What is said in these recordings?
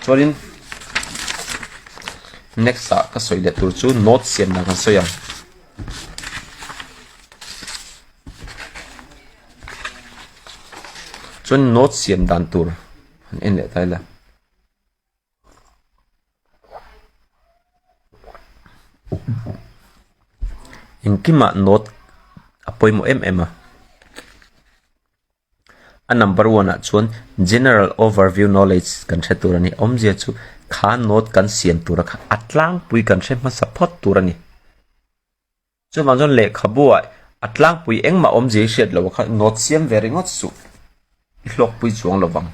Chuanin next ah ka sawi leh tur chu note siam dan kan sawi ang. Chuan note siam dan tur han en leh ta ila. Engkimah note a pawimawh em em a. A number one ah chuan general overview knowledge kan hre tur a ni. Awmzia chu kha note kan siam tura kha a tlangpui kan hre hmasa phawt tur a ni. Chuvang chuan lehkhabu ah a tlangpui engmah awmzia i hriat loh kha note siam ve ringawt suh i hlawkpui chuang lo vang.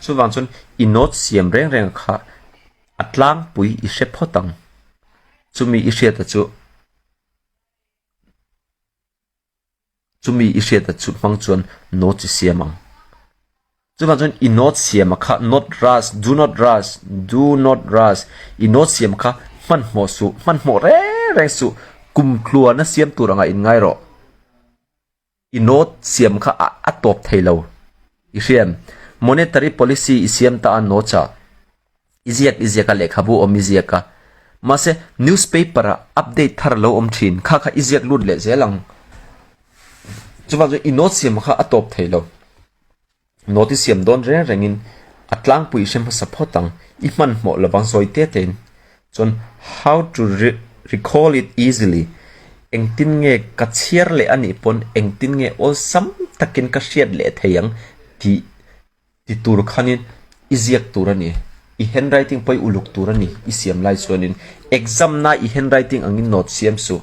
Chuvang chuan i note siam reng reng kha a tlangpui i hre phawt ang. Chumi i hriata chu. Chumi i hriat a chu hmang chuan note i siam ang. Chuvang chuan i note siam a kha not rush, do not rush, do not rush, i note siam kha hmanhmawh suh, hmanhmawh reng reng suh, kum tluana siam tur anga in ngai rawh. I note siam kha a a tawp thei lo. I hriam. Monetary policy i siam ta a note ah. I ziak i ziak a lehkhabu awm i ziak a. Mahse newspaper ah update thar lo awm thin kha kha i ziak lut leh zel ang. Chuvang chuan i note siam kha a tawp thei lo. Note i siam dawn reng rengin a tlangpui i hre hmasa phawt ang. I hmanhmawh lovang sawi te tein. Chuan how to recall it easily engtin nge ka chhiar leh a nih pawn engtin nge awlsam takin ka hriat leh thei ang tih Ti tur khanin i ziak tur a ni. I handwriting pawh i uluk tur a ni i siam lai chuanin exam na i handwriting angin note siam suh.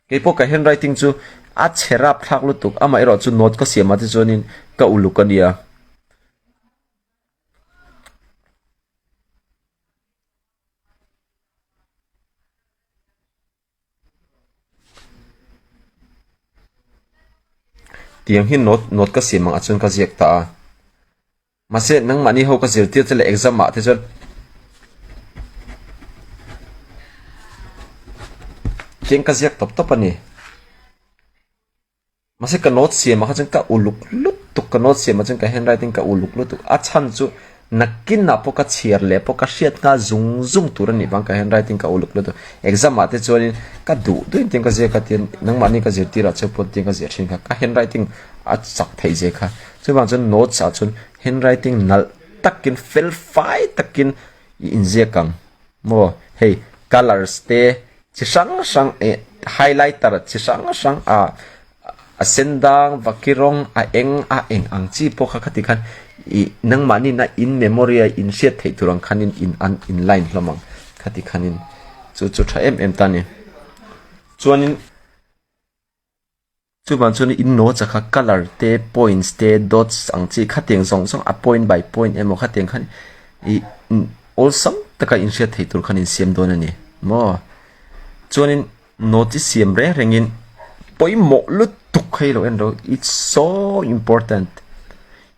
Kei pawh ka handwriting chu a chhe rap thlak lutuk amaherawh chu note ka siam ah te chuanin ka uluk a nia. Tiang hi note note ka siam ang ah chuan ka ziak ta a mahse nangmahni ho ka zirtir te leh exam ah te chuan tiang ka ziak tawp tawp a ni mahse ka note siam ah kha chuan ka uluk lutuk ka note siam ah chuan ka handwriting ka uluk lutuk a chhan chu nakinah pawh ka chhiar leh pawh ka hriat nghal zung zung tur a nih vang ka handwriting ka uluk lutuk exam ah te chuanin ka duh duhin tiang ka ziak a tian nangmahni ka zirtir ah chuan pawh tiang ka ziah thin kha ka handwriting a chak theih zia kha chuvang chuan notes ah chuan handwriting nalh takin fel fai takin i inziak ang maw hei colours te Chi hrang hrang eh highlighter chi hrang hrang ah a sen dang vaki rawng a eng a eng ang chi pawh kha khati khan ih nangmahni na in memory a in hriat theih tur ang khanin in an in line hlawm ang khati khanin chu chu tha em em ta a ni chuanin chuvang chuan in notes ah kha colour te points te dots ang chi khatiang zawng zawng a point by point emaw khatiang khan ih awlsam taka inhriat theih tur khan insiam dawn a ni maw chuanin note i siam reng rengin pawimawh lutuk hei lo en rawh it's so important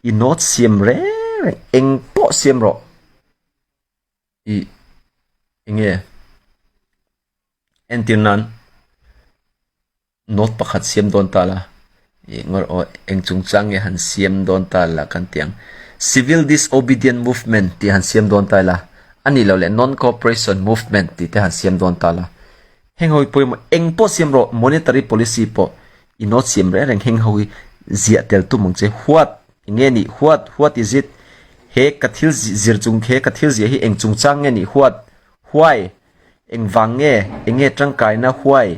i note siam reng reng eng pawh siam rawh ih eng nge entir nan. Note pakhat siam dawn ta la, ih ngawr aw eng chungchang nge han siam dawn ta la kan ti ang. Civil Disobedient Movement tih han siam dawn ta ila, a nih loh leh Non-Cooperation Movement tih te han siam dawn ta la. Heng ho hi pawimawh eng pawh siam rawh, Monetary Policy pawh i note siam reng reng heng ho hi ziah tel tum ang che. What? Eng nge nih? What? What is it? He ka thil zir chung he ka thil ziah hi eng chungchang nge nih? What? Why? Engvang nge? Enge tangkaina huai?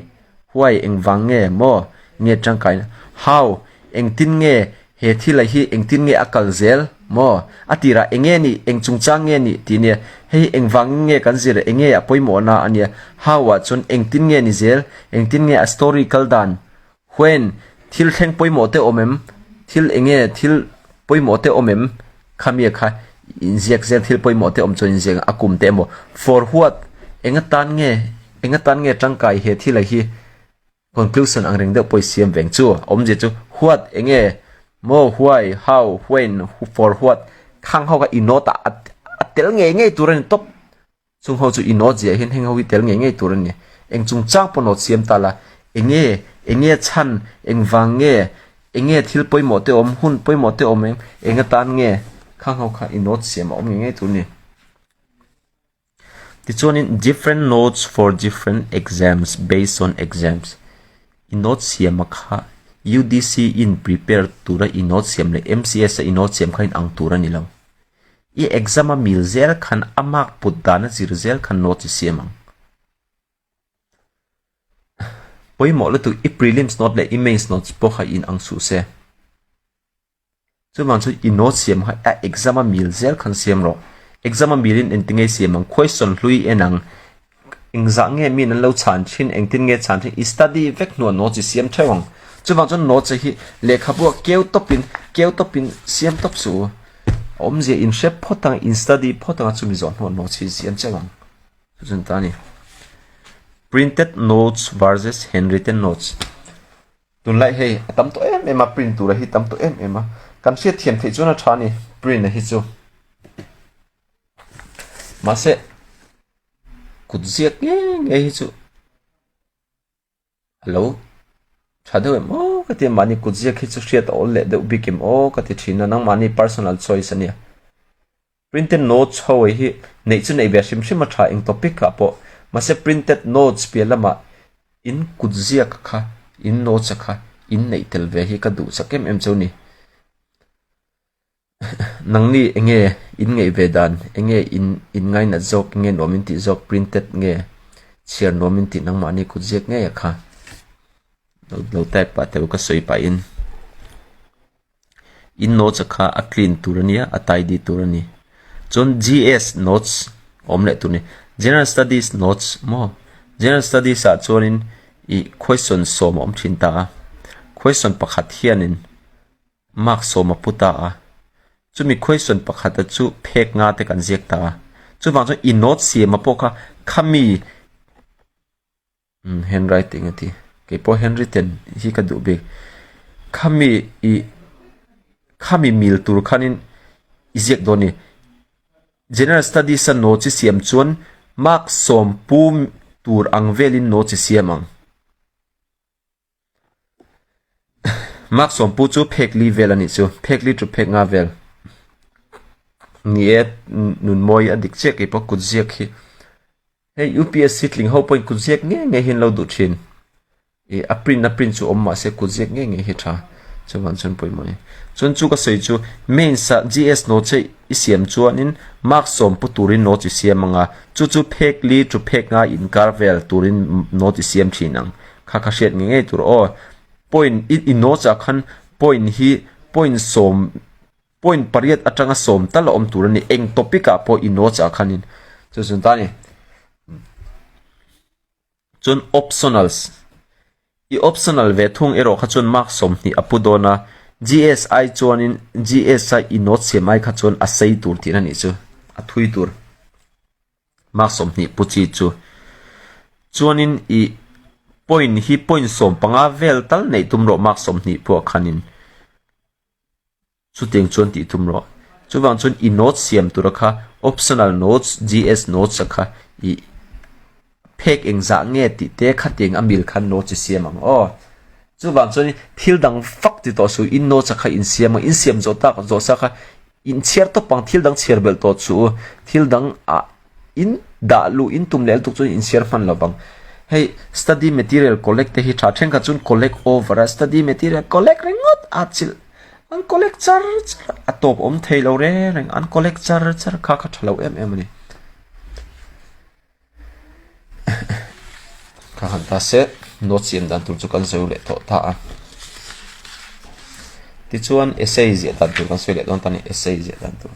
Huai engvang nge maw? Nge tangkaina? How? Engtin nge he thila hi engtin nge a kal zel maw? A tirah enge nih? Eng chungchang nge nih? Tih nia. Hei hi engvangin nge kan zir? Enge a pawimawhna a nia. How ah chuan engtin nge ni zel? Engtin nge a story kal dan? When? Thil thleng pawimawh te awm em? Thil enge thil pawimawh te awm em? Khamia kha inziak zel thil pawimawh te awm chuan inziak a kum te emaw For what? Enga tan nge enga tan nge tangkai he thila hi Conclusion ang reng deuh pawh i siam veng chu awmzia chu What? Enge maw Why? How? When? For what? Khang ho kha i note ah a tel ngei ngei tur a ni tawp. Chung ho chu i note ziah hian heng ho hi tel ngei ngei tur a ni. Eng chungchang pawh note siam ta la, enge, enge chhan, engvang nge, enge thil pawimawh te awm, hun pawimawh te awm eng, eng atan nge? Khang ho kha i notes siam a awm ngei ngei tur a ni. Tichuanin different notes for different exams based on exams i note siam a kha UDC in prepare tura i note siam leh MCS a i note siam kha inang tur a ni lo. I exam a mil zel khan a mark put dan a zir zel khan note i siam ang. Pawimawh lutuk i prelims note leh i mains notes pawh kha inang suh se. Chuvang chu i note siam kha a exam a mil zel khan siam rawh. Exam a milin engtin nge i siam ang, question hlui en ang, engzah nge min an lo chhan thin, engtin nge chhan thin, i study vek hnuah notes i siam theuh ang. Chuvang chuan notes hi lehkhabu ah keu tawpin, keu tawpin siam tawp suh u. A awmzia in hre phawt ang, in study phawt ang a chumi zawh hnuah notes hi siam cheuh ang. Chu chuan ta a ni. Printed notes versus handwritten notes. Tunlai hei a tam tawh em em a, print tura hi tam tawh em em a, kan hriat thiam theih chuan a tha a ni print a hi chu. Mahse kut ziak nge nge hi chu a lo tha deuh em aw ka ti a, mahni kut ziak hi chu hriat a awl leh deuh bik em aw ka ti thin a, nangmahni personal choice a nia. Printed notes ho hi neih chu neih ve hrim hrim a tha eng topic ah pawh mahse printed notes piah lamah in kut ziak kha in notes a kha in neih tel ve hi ka duh chak em em chu ni. Nangni enge in ngeih ve dan enge in in ngainat zawk nge nuam in tih zawk printed nge chhiar nuam in tih nangmahni kut ziak ngei a kha lo type pah teh u ka sawi pahin. In notes a kha a clean tur a nia, a tidy tur a ni. Chuan GS notes awm leh tur a ni. General Studies notes maw? General Studies ah chuanin ih question sawm a awm thin ta a. Question pakhat hianin mark sawm a pu ta a. Chumi question pakhata chu phek nga te kan ziak ta a. Chuvang chuan i notes siam a pawh kha khami Umm handwriting a ti. Keipawh handwritten hi ka duh bik. Khami ih khami mil tur khanin i ziak dawn a ni. General studies a notes i siam chuan mark sawm pum tur ang velin notes i siam ang. Mark sawm pu chu phek li vel a nih chu. Phek li chu phek nga vel. Ni e nunmawi a dik chiah keipawh kut ziak hi. Hei UPSC tling ho pawhin kut ziak ngei ngei hi an lo duh thin. Ih a print a print chu awm mahse kut ziak ngei ngei hi tha. Chuan chuan pawimawh a ni. Chuan chu ka sawi chu mains ah GS notes hi i siam chuanin mark sawm pu turin notes i siam ang a, chu chu phek li chu phek nga inkar vel turin note i siam thin ang. Kha kha hriat ngei ngei tur aw. Point i i notes ah khan point hi point sawm Point pariat atanga sawm tal a awm tur a ni. Eng topic ah pawh i notes ah khanin chu chuan ta a ni. Chuan optionals. I optional ve thung erawh kha chuan mark 20 a pu dawn a. GSI chuanin GSI i notes siam ai kha chuan a sei tur tihna nih chu. A thui tur. Mark 20 pu chi chu. Chuanin i point hi point 15 vel tal neih tum rawh mark 20 pawh khanin. Chutiang chuan tih tum rawh. Chuvang chuan i notes siam tura kha optional notes, GS notes a kha i phek engzah nge tih te khatiang a mil khan notes i siam ang aw. Chuvang chuan thil dang fak ti tawh suh in notes a kha in siam ang, in siam zawh tak zawh sa kha in chhiar tawp ang thil dang chhiar belh tawh suh u. Thil dang ah In dah luh in tum leh lutuk chuan in share hman lo vang. Hei study material collect te hi tha thenkhat chuan collect over a study material collect ringawt a chilh an collect char char a tawp awm thei lo reng reng an collect char char kha kha tha lo em em a ni. Kha han ta se note siam dan tur chu kan sawi leh tawh ta a. Tichuan essay ziah dan tur kan sawi leh dawn ta a ni essay ziah dan tur.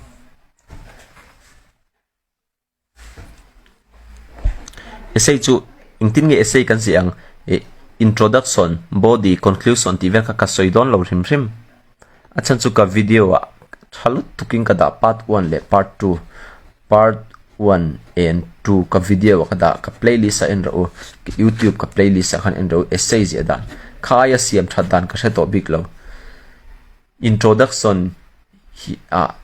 Essay chu engtin nge essay kan ziah ang ih introduction body conclusion tih vel kha ka sawi dawn lo hrim hrim a chhan chu ka video ah tha lutukin ka dah part one leh part two part one and two ka video ah ka dah ka playlist ah en rawh u youtube ka playlist ah khan en rawh u essay ziah dan kha aia siam that dan ka hre tawh bik lo. Introduction hi ah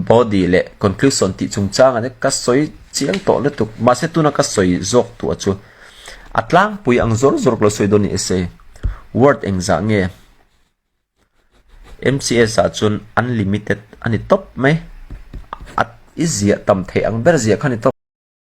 body leh conclusion tih chungchang ah te ka sawi chiang tawh lutuk mahse tuna ka sawi zawk tuah chu a tlangpui ang zawr zawr ka lo sawi dawn ni se word engzah nge M C S ah chuan unlimited a ni tawp mai. I ziah tam theih ang ber ziah kha ni tawp.